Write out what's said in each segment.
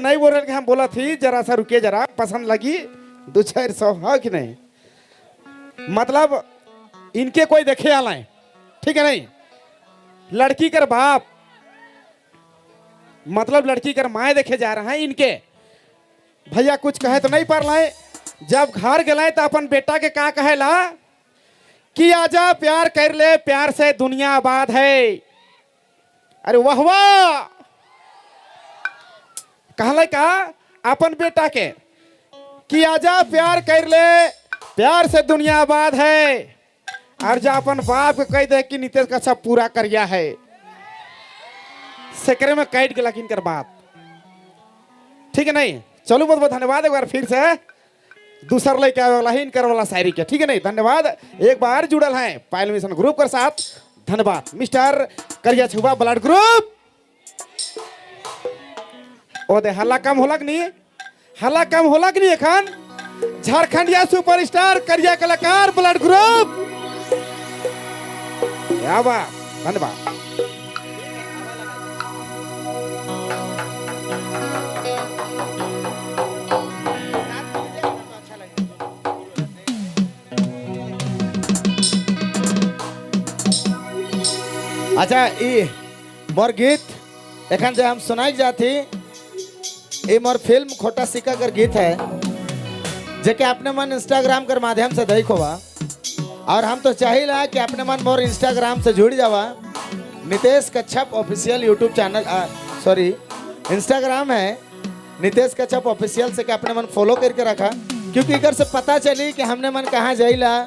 नहीं बोल रहे हम बोला थी, जरा सा रुकिए, जरा पसंद लगी 200-400 है कि नहीं? मतलब इनके कोई देखे आला है, ठीक है नहीं? लड़की कर बाप, मतलब लड़की कर माए देखे जा रहा है इनके। भैया कुछ कहे तो नहीं पर लाए। जब घर गए तो अपन बेटा के का कहेला कि आजा प्यार कर ले, प्यार से दुनिया आबाद है। अरे वाह वाह, कहले का अपन बेटा के कि आजा प्यार कर ले, प्यार से दुनिया आबाद है। और जा अपन बाप के कह दे कि नितेश का सब पूरा करिया है, सेकरे में काट गया इनकर बाप, ठीक है नहीं? चलो बहुत बहुत धन्यवाद। एक बार फिर से दूसर लेके आवे वाला ही इनकर वाला शायरी के, ठीक है नहीं? धन्यवाद। एक बार जुड़ल हैं पायल मिशन ग्रुप के साथ, धन्यवाद मिस्टर करिया छुआ ब्लड ग्रुप। ओ दे हल्ला कम होला कि नहीं? हल्ला कम होला कि नहीं? एखन झारखंडिया सुपरस्टार करिया कलाकार ब्लड ग्रुप, क्या बात, धन्यवाद। अच्छा, ई मोर गीत एखन जे हम सुनाई जाती, ये मोर फिल्म खोटा सिक्का कर गीत है, जेके अपने मन इंस्टाग्राम कर माध्यम से देखोवा। और हम तो चाहिला कि अपने मन मोर इंस्टाग्राम से जुड़ जावा। Nitesh Kachhap official YouTube channel, sorry Instagram है नितेश कच्छप ऑफिशियल से के अपने मन फॉलो करके रखा, क्योंकि इधर से पता चली कि हमने मन कहाँ जाइला,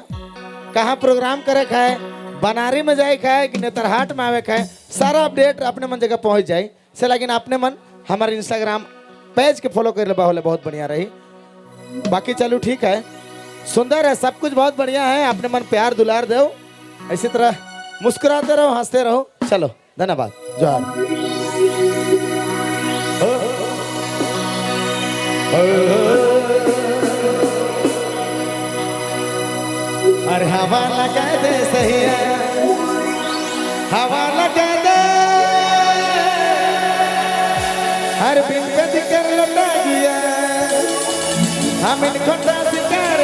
कहाँ प्रोग्राम करे है, बनारी में जाए है कि नेतरहाट में आवे है, सारा अपडेट अपने मन जगह पहुँच जाए से। लेकिन अपने मन हमारे इंस्टाग्राम पेज के फॉलो कर ले होले बहुत बढ़िया रही। बाकी चलो ठीक है, सुंदर है, सब कुछ बहुत बढ़िया है। अपने मन प्यार दुलार दो, इसी तरह मुस्कुराते रहो, हंसते रहो। चलो धन्यवाद, जोहार। अरे हवा लगा दे सहिया, हवा लगा दे, हर बिन पे कर लौटा गया, हम खोटा शिकार,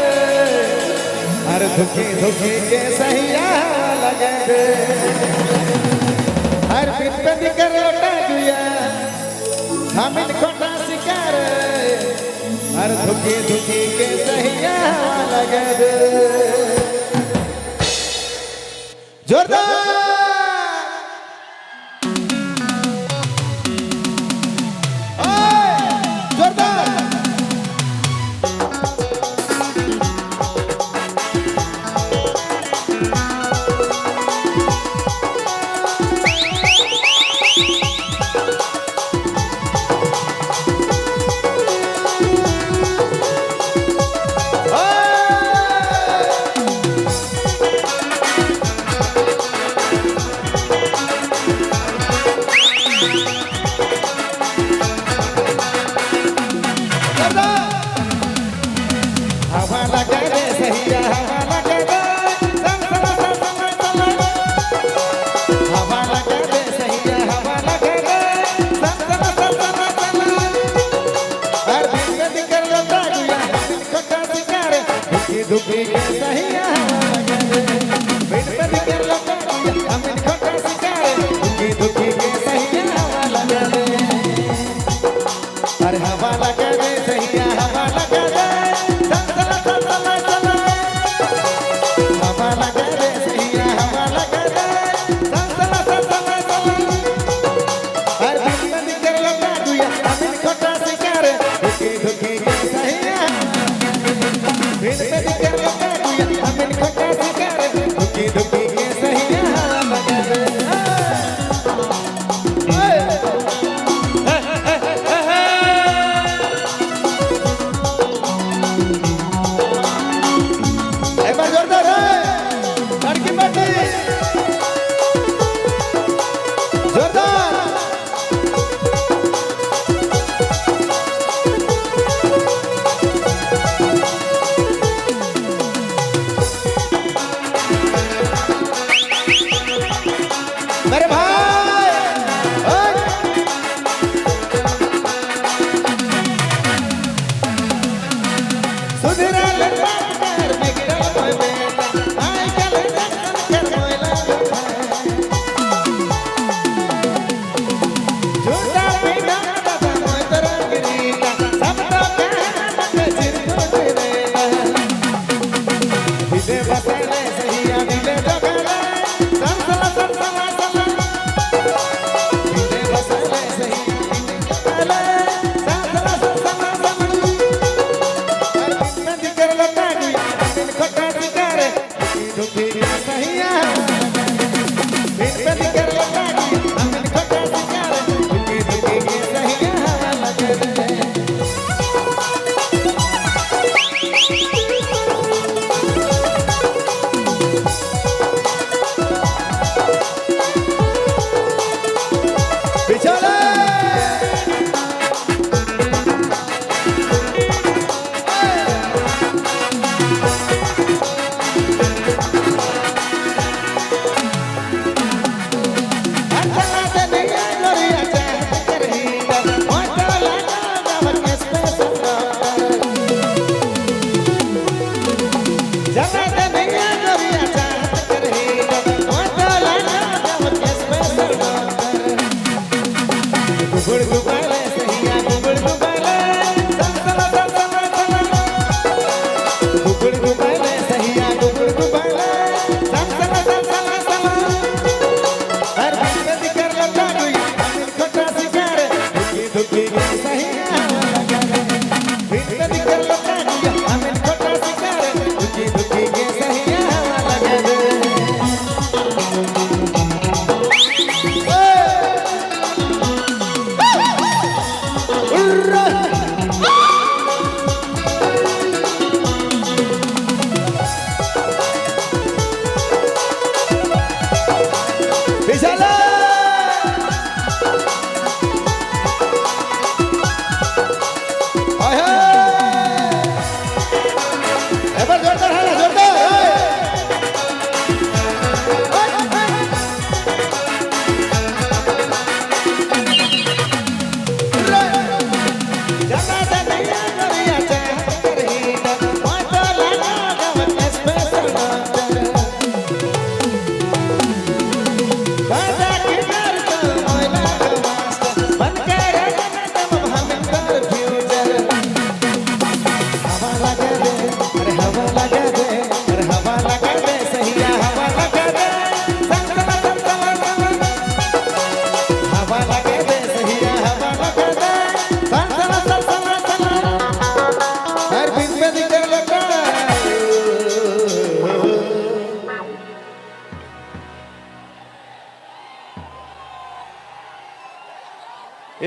हर धुकी धुकी के सहिया हवा लगा दे, हर बिन पे कर लौटा गया, हम खोटा शिकार, हर धुकी धुकी के सहिया हवा लगा दे। जोरदार जोरदार। हवा लगा दे सहिया, हवा लगा दे, सन सन सन सन सन। हवा लगा दे सहिया, हवा लगा दे, सन सन सन सन सन। हर दिन में कर लौटा गया, दिन खोटा शिकार, धुकी धुकी के सहिया हवा लगा दे। बिन पे कर लौटा गया, हम खोटा शिकार, धुकी धुकी के सहिया हवा लगा दे। अरे हवा लगा दे सहिया, हवा लगा दे, सन सन सन सन सन। हवा लगा दे सहिया, हवा लगा दे, सन सन सन सन सन। हर दिन बंद कर लौटा गया, हम खोटा शिकार, धुकी धुकी के सहिया। बिन बंद कर लौटा गया, हम खोटा शिकार, धुकी धुकी के सहिया हवा लगा दे।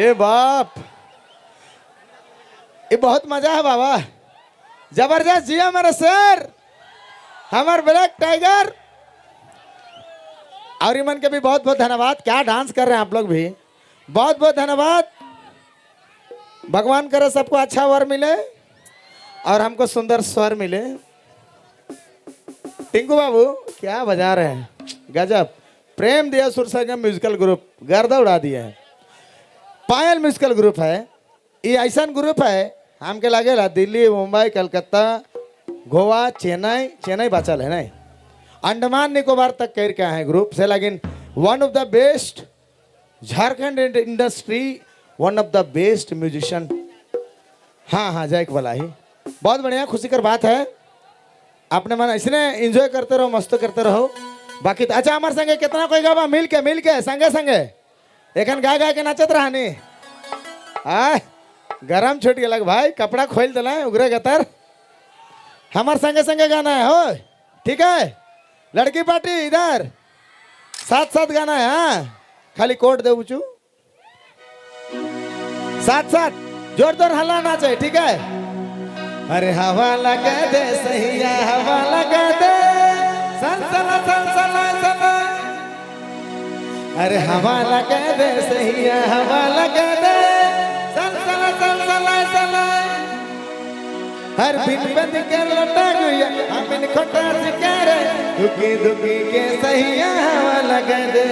रे बाप, ये बहुत मजा है बाबा, जबरदस्त जिया मेरा सर, हमार ब्लैक टाइगर। और इमन के भी बहुत बहुत धन्यवाद। क्या डांस कर रहे हैं आप लोग भी, बहुत बहुत धन्यवाद। भगवान करे सबको अच्छा वर मिले और हमको सुंदर स्वर मिले। टिंकू बाबू क्या बजा रहे हैं, गजब। प्रेम दिया सुर संगम म्यूजिकल ग्रुप, गर्दा उड़ा दिए हैं। पायल म्यूजिकल ग्रुप है, ये ऐसा ग्रुप है हमके लगेला दिल्ली, मुंबई, कलकत्ता, गोवा, चेन्नई, चेन्नई बचल है नहीं, अंडमान निकोबार तक कर के आए ग्रुप से। लेकिन one of the best Jharkhand industry, one of the best musician. हाँ हाँ, जय वाला ही बहुत बढ़िया, खुशी कर बात है। अपने मन इसने एंजॉय करते रहो, मस्त करते रहो। बाकी तो अच्छा, हमारे संगे कितना कोई गावा मिल के, मिल के संगे संगे एखन गा गा के नाचत रहनी। आय गरम छूट गया भाई, कपड़ा खोल दिला उगरे गतर। हमारे संगे संगे गाना है हो, ठीक है? लड़की पार्टी इधर साथ साथ गाना है। हाँ, खाली कोट दे ऊंचू, साथ साथ जोर जोर हल्ला नाचे, ठीक है? अरे हवा लगा दे सैया, हवा लगा दे, सन सन सन सन सन। अरे हवा लगा दे सैया, हवा लगा दे, सन सन सन सन सन। हर बिन बंद के लौटा गुया, हम बिन खोटा शिकार, दुखी दुखी के सैया हवा लगा दे।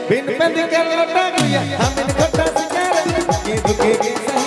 बिन बंद के लौटा गुया, हम बिन खोटा शिकार, दुखी दुखी के।